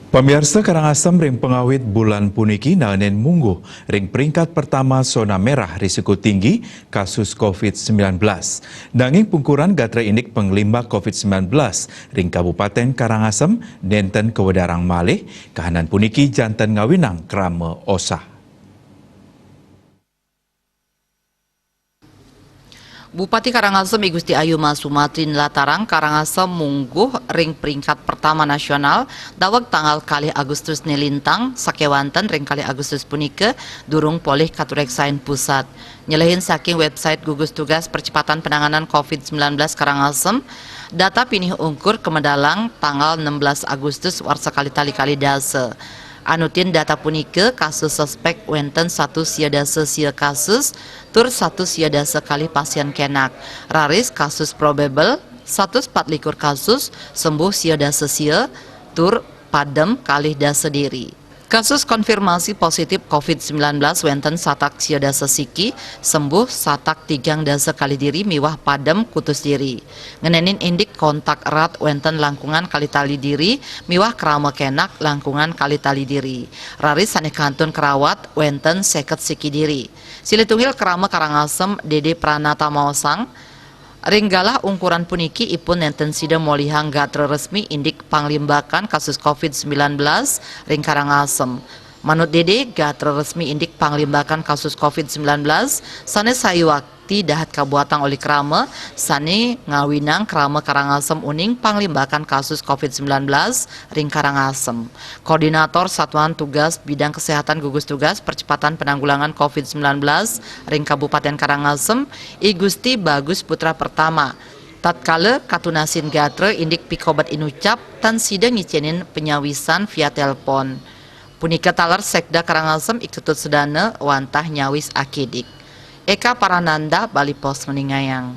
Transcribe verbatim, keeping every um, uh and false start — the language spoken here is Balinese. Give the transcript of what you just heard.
Pamiarsa, Karangasem ring pangawit bulan puniki naenin mungguh ring peringkat pertama zona merah risiko tinggi kasus covid sembilan belas. Nanging pungkuran gatra indik panglimbak covid sembilan belas ring Kabupaten Karangasem nenten kawedarang malih, kahanan puniki janten ngawinang krama osah. Bupati Karangasem I Gusti Ayu Masumatri nlatarang Karangasem mungguh ring peringkat pertama nasional daweg tanggal kalih Agustus nilintang, sakewanten ring kalih Agustus punika durung polih katureksain pusat. Nyelehin saking website gugus tugas percepatan penanganan covid sembilan belas Karangasem, data pinih ungkur kamedalang tanggal enam belas Agustus warsa kalih tali kalih dasa. Anutin data punika, kasus suspek wenten satus sia dasa sia kasus, tur satus sia dasa kalih pasien kenak. Raris kasus probable satus pat likur kasus, sembuh sia dasa sia, tur padem kalih dasa diri. Kasus konfirmasi positif covid sembilan belas wenten satak sia dasa siki, sembuh satak tigang dasa kalih diri miwah padem kutus diri. Ngenenin indik kontak erat wenten langkungan kalih tali diri miwah krama kenak langkungan kalih tali diri. Raris sane kantun karawat wenten seket siki diri. Silih tunggil krama Karangasem Dede Pranata maosang, ring galah ungkuran puniki ipun nenten sida molihang gatra resmi indik panglimbakan kasus covid sembilan belas ring Karangasem. Manut Dede, gatra resmi indik panglimbakan kasus covid sembilan belas sane sayuwakti dahat kabuatang olih krama sane ngawinang krama Karangasem uning panglimbakan kasus covid sembilan belas ring Karangasem. Koordinator Satuan Tugas Bidang Kesehatan Gugus Tugas Percepatan Penanggulangan covid sembilan belas ring Kabupaten Karangasem, I Gusti Bagus Putra Pertama, tatkala katunasin gatra indik pikobet inucap tan sida ngicenin penyawisan via telepon. Punika taler Sekda Karangasem I Ketut Sudana wantah nyawis akidik. Eka Parananda, Bali Post nguningayang.